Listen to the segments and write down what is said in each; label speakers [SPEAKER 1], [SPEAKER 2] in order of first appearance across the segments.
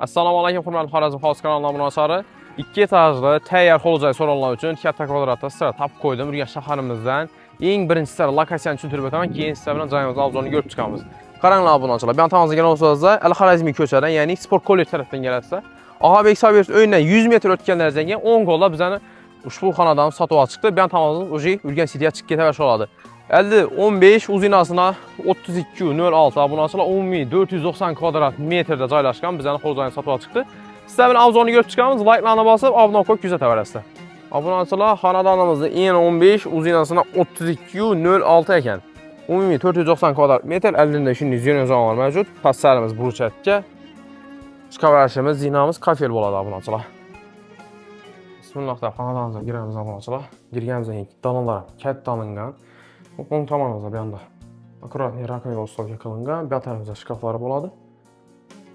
[SPEAKER 1] Assalomu alaykum, hurmatli Xorazm House kanalining obunachilari. Ikki etajli tayyor joy so'ranlar uchun katta kvadratda sizlarga topib qo'ydim. Urganch shaharimizdan eng birinchi sizlarga lokatsiyani tushuntirib o'taman, keyin sizlar bilan joyimizni обзор ini ko'rib chiqamiz. Qaranglar, obunachilar, bu yon tomonga kelgan Al Xorazmiy ko'chadan, ya'ni Sport kollej tarafdan kelasizlar. Og'abek Sobirov uyidan 100 metr o'tganlaringizdan keyin o'ng qo'lda bizani ushbu xonadon sotib olib chiqdi. Bu yon tomonimiz уже Urganch Cityga chiqib ketaver oladi. 50 15 uzinasına 32,06, obunachilar, umumiy 490 kvadrat metrda joylashgan bizani xo'jayin sotib olib chiqdi. Sizlar bilan обзор ni ko'rib chiqamiz, layklarni bosib, obuna qo'yib kuzataverasizlar. Obunachilar, xonadonimizni eni 15, uzinasına 32,06 ekan. Umumiy 490 kvadrat metr, oldinda shunday zina zonalar mavjud. Pastlarimiz брусчатка. Chiqaverishimiz, zinamiz kafel bo'ladi, obunachilar. Bismillah deb xonadonimizga kiramiz, obunachilar. Kirganimizdan keyin dalalar katta olingan. O'ng tomonimizda bu yoqda аккуратный раковина установка qilingan. Bu tarafimizda shkaflari bo'ladi.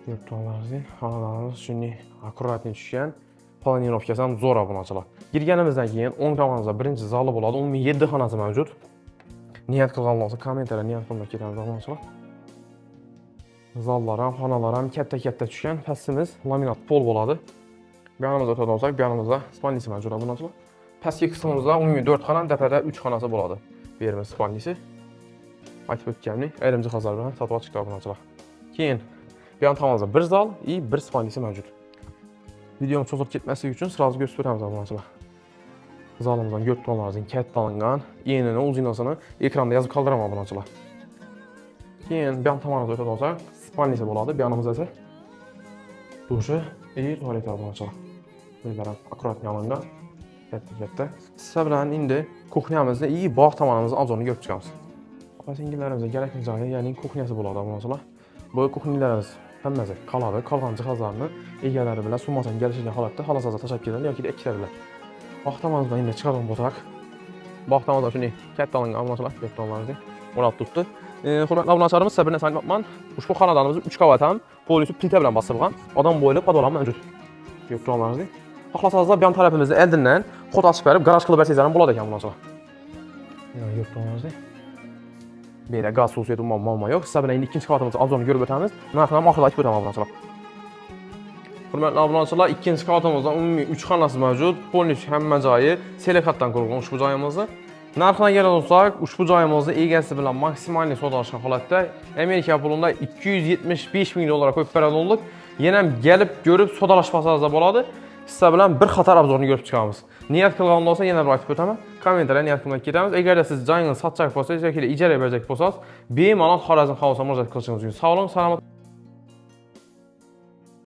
[SPEAKER 1] Ko'rib turganlaringizdek, xonadonimiz shunday аккуратный tushgan. Планировка si ham zo'r, obunachilar. Kirganimizdan keyin o'ng tomonimizda birinchi zali bo'ladi. Umumiy 7 xonasi mavjud. Niyat qilganlar bo'lsa, kommentariyada niyat qilmay ketamiz, obunachilar. Zallar ham, xonalar ham katta-katta tushgan. Pastimiz laminat pol bo'ladi. Bu yonimizda o'tadigan bo'lsak, bu yonimizda спальни si mavjud, obunachilar. Pastki qismimizda umumiy 4 xona, tepada 3 xonasi bo'ladi. Bu yerimiz спальни si. Aytib o'tganimdek, ayrim jihozlar bilan sotib olib chiqdi, obunachilar. Keyin bu yon tomonimizda bir zal и bir спальни si mavjud. Videom cho'zilib ketmasligi uchun сразу ko'rsatib o'tamiz, obunachilar. Zalimizdan ko'rib turganlaringiz katta olingan, enini, uzinasini ekranda yozib qoldiraman, obunachilar. Keyin bu yon tomonimizda o'tadigan bo'lsak, спальни si bo'ladi. Bu yonimizda esa dushi и tualet, obunachilar. Bular ham аккуратный olingan. Katta katta. Sizlar bilan endi кухня mizni и bog' tomonimizni обзор ni ko'rib chiqamiz. Opa sing'illarimizga kerakli joyi, ya'ni кухня si bo'ladi, obunachilar. Bu кухня larimiz hammasi qoladi. Qolgan jihozlarni egalari bilan summasini kelishilgan holatda xolos tashlab ketadi yoki ikkitadilar. Bog' tomonimizdan endi chiqadigan bo'lsak, bog' tomondan shunday katta olingan, obunachilar, ko'rib turganlaringizdek o'rab turibdi. Hurmatli obunachilarimiz, sizlar bir narsa aytmoqman. Ushbu xonadonimiz 3 qavat ham полностью plita bilan bosirilgan. Odam bo'yli podval ham mavjud. Ko'rib turganlaringizdek. Xohlasangizlar, bu yon tarafimizda oldindan xod ochib berib, garaj qilib bersangizlar ham bo'ladi ekan, obunachilar. Ko'rib turganlaringizdek. Bu yerda gaz, suv, свет umuman muammo yo'q. Sizlar bilan endi ikkinchi qavatimizni обзор ni ko'rib o'tamiz. Narxini ham oxirida aytib o'taman, obunachilar. Hurmatli obunachilar, ikkinchi qavatimizda umumiy 3 xonasi mavjud. Полностью hamma joyi selekatdan qurilgan ushbu joyimizni. Narxına keladigan bo'lsak, ushbu joyimizni egasi bilan maksimalniy savdolashgan holatda Amerika pulida 275 ming dollarga qo'yib beradi bo'ldik. Yana ham kelib ko'rib savdolashmasangiz bo'ladi. Sizlar bilan bir qator обзор ni ko'rib chiqamiz. Niyat qilgan bo'lsa, yana bir aytib o'taman. Kommentariyada niyat qilmay ketamiz. Agarda siz joyingizni sotjak bo'lsangiz yoki ijara berjak bo'lsangiz, bemalol Xorazm House murojaat qilishingiz mumkin. Sog' bo'ling, salomat.